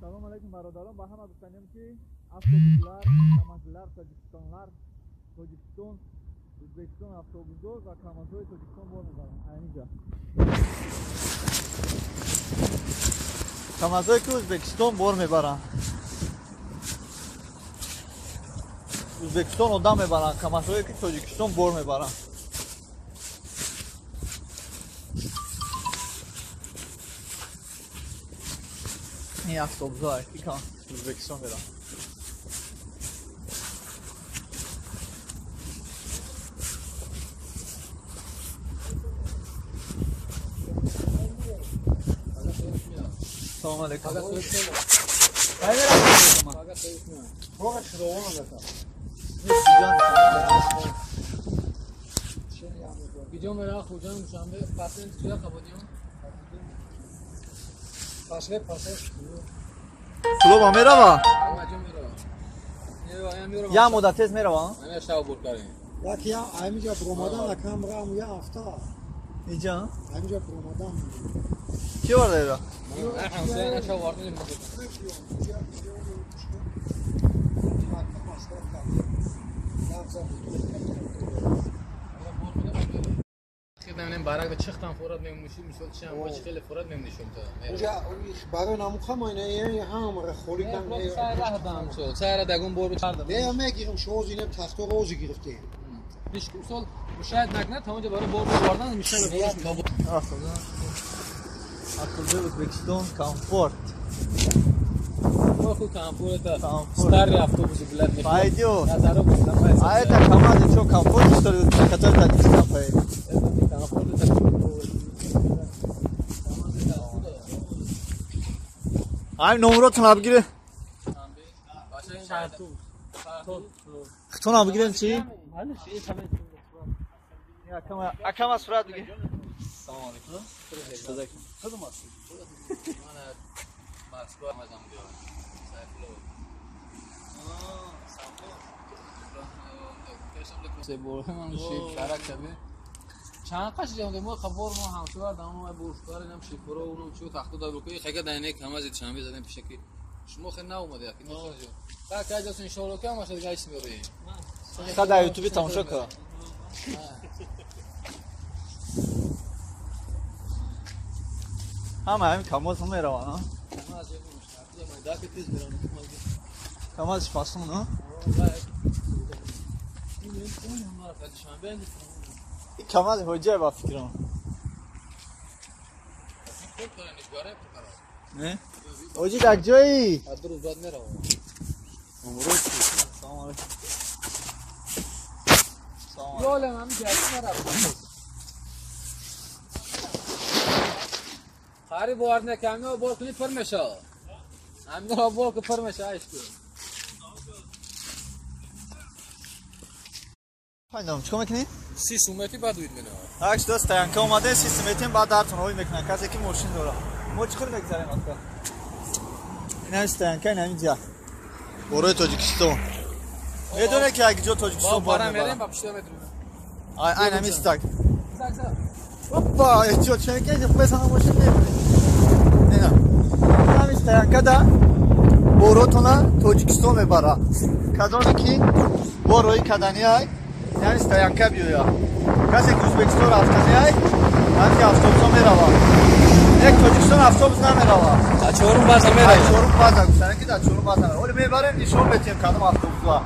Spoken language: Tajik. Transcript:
Салом алейкум бародарон, ба ҳама гуфтанем ки автобусlar, камазлар, тоҷикистонлар, Тоҷикистон, Ӯзбекистон автобусдор ва камазҳои Тоҷикистон бор мебаранд. Айниҷа. Камазҳое ки Ӯзбекистон бор мебаранд. Ӯзбекистон одам мебаранд, камазҳое ки Тоҷикистон бор мебаранд. Ин автобусҳое ки Ӯзбекистон мераванд. Салом алейкум. Кулоба мерава? Я муддат тез мерава? Иҷа? Ки оварда ира? Автобуси Ӯзбекистон комфорт. Старый автобус, блядь. Пойдет. А это КамАЗ что, комфорт, что ли, который Таджикистан поедет? Это не комфорт, это Ай, номеротон абгире. Хтон абгирем чи? Акама сурат бигир. Салом алейкум. چند قش جام ما خبر ما همسر دام بورشکار اینم شیپورو اونم چو تختو دار بکنی خیلی دینه کم از چند زدن پیش کی شما خیلی نه اومده یکی نه تا که اجازه ان شاء الله که ما شد گاش میاری خدا یوتیوب تماشا کن. ҳама ҳамин камаз мераванд. Камаз фасон, а? Камаз ҳоҷа ба фикрам. Не? Ҳоҷи дар ҷои? Салом алейкум. خاری بار نکنه و بار کنی پر میشه. همین را بار که پر میشه ایشکی. پایینم چیکار میکنی؟ 30 سومتی بعد دوید منه. هشت دست تانک اومده 30 سومتی بعد درتون هوی میکنه کسی که ماشین داره. ما چیکار میگذاریم اصلا؟ این هشت تانک این همینجا. برای تاجیکستان. میدونه که اگه جا تاجیکستان بار میبرم. با پشت میتونم. آی این همین استاک. Опа, эҳтиёт шавед ки бесана мошин мебуред. Ина. Ҳамин стоянкада боротона Тоҷикистон мебара. Кадоме ки бор роҳи кадани ай, яъне стоянка биёя. Касе ки Ӯзбекистон рафтани ай, ҳамин автобусҳо мерава. Як Тоҷикистон автобус намерава. Та чорум база мерава. Чорум база гуфтан ки дар чорум база мерава. Ҳоло мебарем нишон метиҳем кадом автобусҳо.